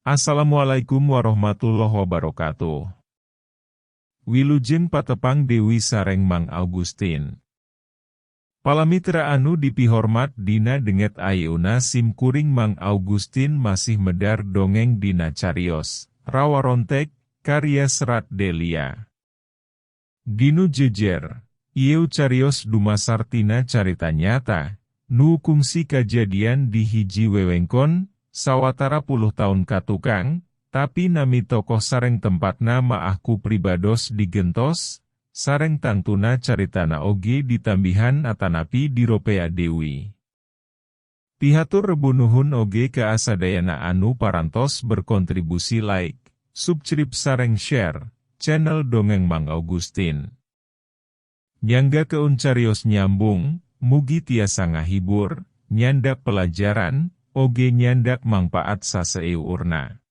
Assalamualaikum warahmatullahi wabarakatuh. Wilujeng patepang Dewi sareng Mang Augustin. Palamitra anu dipihormat, dina dinten ayeuna sim kuring Mang Augustin masih medar dongeng dina carios Rawarontek karya Serat Delia. Dinu jejer, ieu carios dumasar tina carita nyata, nu kungsi kajadian di hiji wewengkon, sawatara puluh tahun katukang, tapi nami tokoh sareng tempatna maah ku pribados digentos, sareng tangtuna caritana oge ditambihan atanapi diropea deui. Pihatur rebu nuhun oge ka sadayana anu parantos berkontribusi like, subscribe sareng share channel Dongeng Mang Augustin. Nyanggakeun carios nyambung, mugi tiasa ngahibur, nyandak pelajaran, oge nyandak mangpaat saseueurna.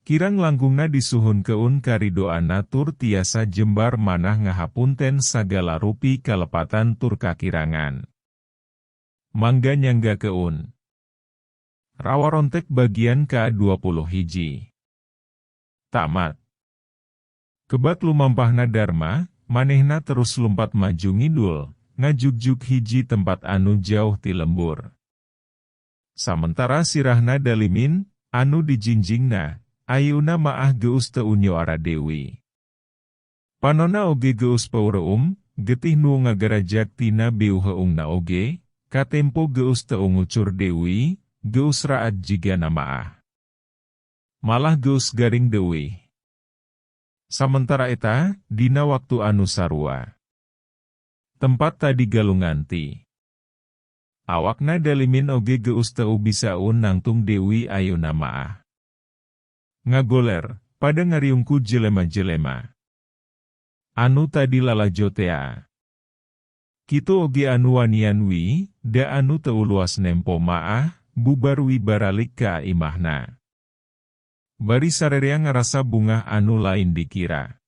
Kirang langkungna disuhunkeun karidoanna tur tiasa jembar manah ngahapunten sagala rupi kalepatan tur kakirangan. Mangga nyanggakeun. Rawarontek bagian ka-21. Tamat. Kebat lumampahna Darma, manehna terus lumpat maju ngidul, ngajugjug hiji tempat anu jauh ti lembur. Samentara sirahna Dalimin, anu dijinjingna, ayeuna maah geus teu nyoara deui. Panona oge geus peureum, getih nu ngagarajag tina beuheungna oge, katempo geus teu ngucur deui, geus raat jigana maah. Malah geus garing deui. Samentara eta, dina waktu anu sarua. Tempat tadi galungan ti. Awakna Dalimin oge geus teu bisaeun nangtung deui ayeuna maah. Ngagoler, pada ngariung ku jelema-jelema anu tadi lalajo tea. Kitu oge anu wanian wi, da anu teu luas nempo maah, bubar wi baralik ka imahna. Bari sarerea ngarasa bungah anu lain dikira.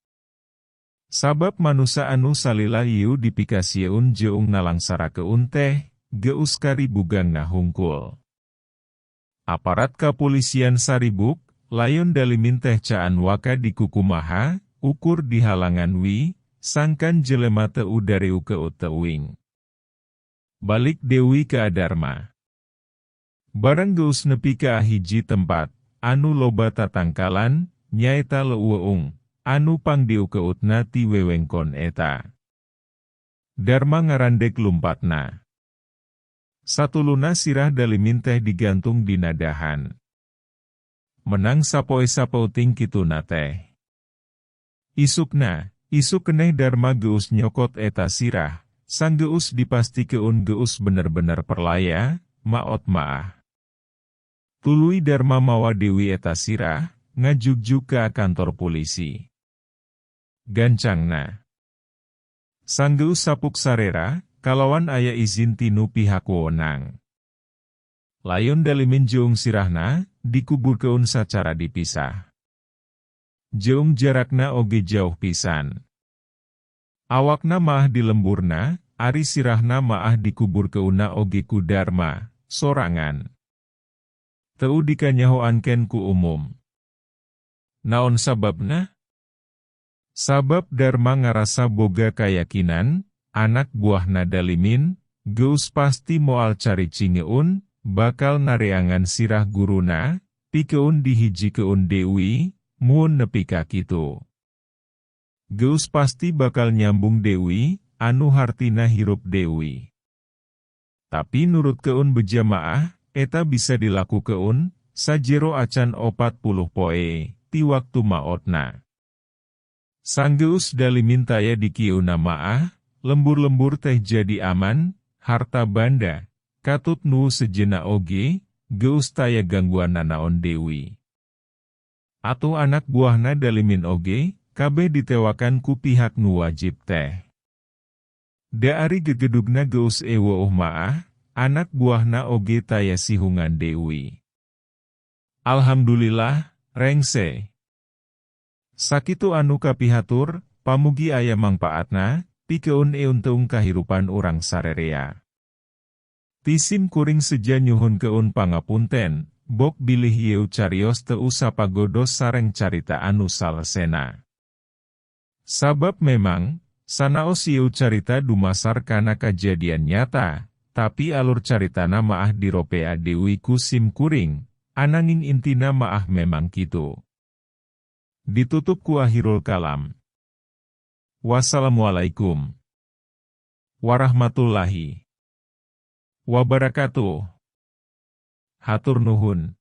Sabab manusa anu salila ieu dipikasieun jeung nalangsarakeun teh, geus kari bugangna hungkul. Aparat kapolisian saribuk, layon Dalimin teh caan waka dikukumaha, ukur dihalangan wi, sangkan jelema teu dareukeut teuing. Balik deui ka Darma. Barang geus nepi ka hiji tempat, anu loba tatangkalan, nyaeta leuweung, anu pangdiukeutna ti wewengkon eta. Darma ngarandek lumpatna. Satuluna sirah Dalimin teh digantung dina dahan. Menang sapoe sapeuting kituna teh. Isukna, isuk keneh Darma geus nyokot eta sirah, sanggeus dipastikeun geus bener-bener perlaya, maot maah. Tuluy Darma mawa deui eta sirah, ngajugjug ka kantor polisi. Gancangna. Sanggeus sapuk sarera, kalawan aya izin tinu pihak wewenang. Layon Dalimin jeung sirahna, dikuburkeun sacara dipisah. Jeung jarakna oge jauh pisan. Awakna maah di lemburna, ari sirahna maah dikuburkeunna oge ku Darma, sorangan. Teu dikanyahoankeun ku umum. Naon sababna? Sabab Darma ngarasa boga kayakinan, anak buahna Dalimin, geus pasti moal caricingeun, bakal nareangan sirah guruna, pikeun dihijikeun deui, mun nepi ka kitu. Geus pasti bakal nyambung deui, anu hartina hirup deui. Tapi nurutkeun beja maah, eta bisa dilakukeun, sajero acan 40 poe, ti waktu maotna. Sanggeus Dalimin taya dikieuna maah, lembur-lembur teh jadi aman, harta banda, katut nu sejenna oge, geus taya gangguan nanaon deui. Atuh anak buahna Dalimin oge, kabeh ditewakan ku pihak nu wajib teh. Da ari gegedugna geus eweuh maah, anak buahna oge taya sihungan deui. Alhamdulillah, rengse. Sakitu anu kapihatur, pamugi aya mangpaatna, pikeun eunteung kahirupan urang sarerea. Ti sim kuring seja nyuhunkeun pangapunten, Bok bilih ieu carios teu sapagodos sareng carita anu salesena. Sabab memang, sanaos ieu carita dumasar kana kajadian nyata, tapi alur caritana maah diropea deui ku sim kuring, ananging intina maah memang kitu. Ditutup ku akhirul kalam. Wassalamualaikum warahmatullahi wabarakatuh. Hatur nuhun.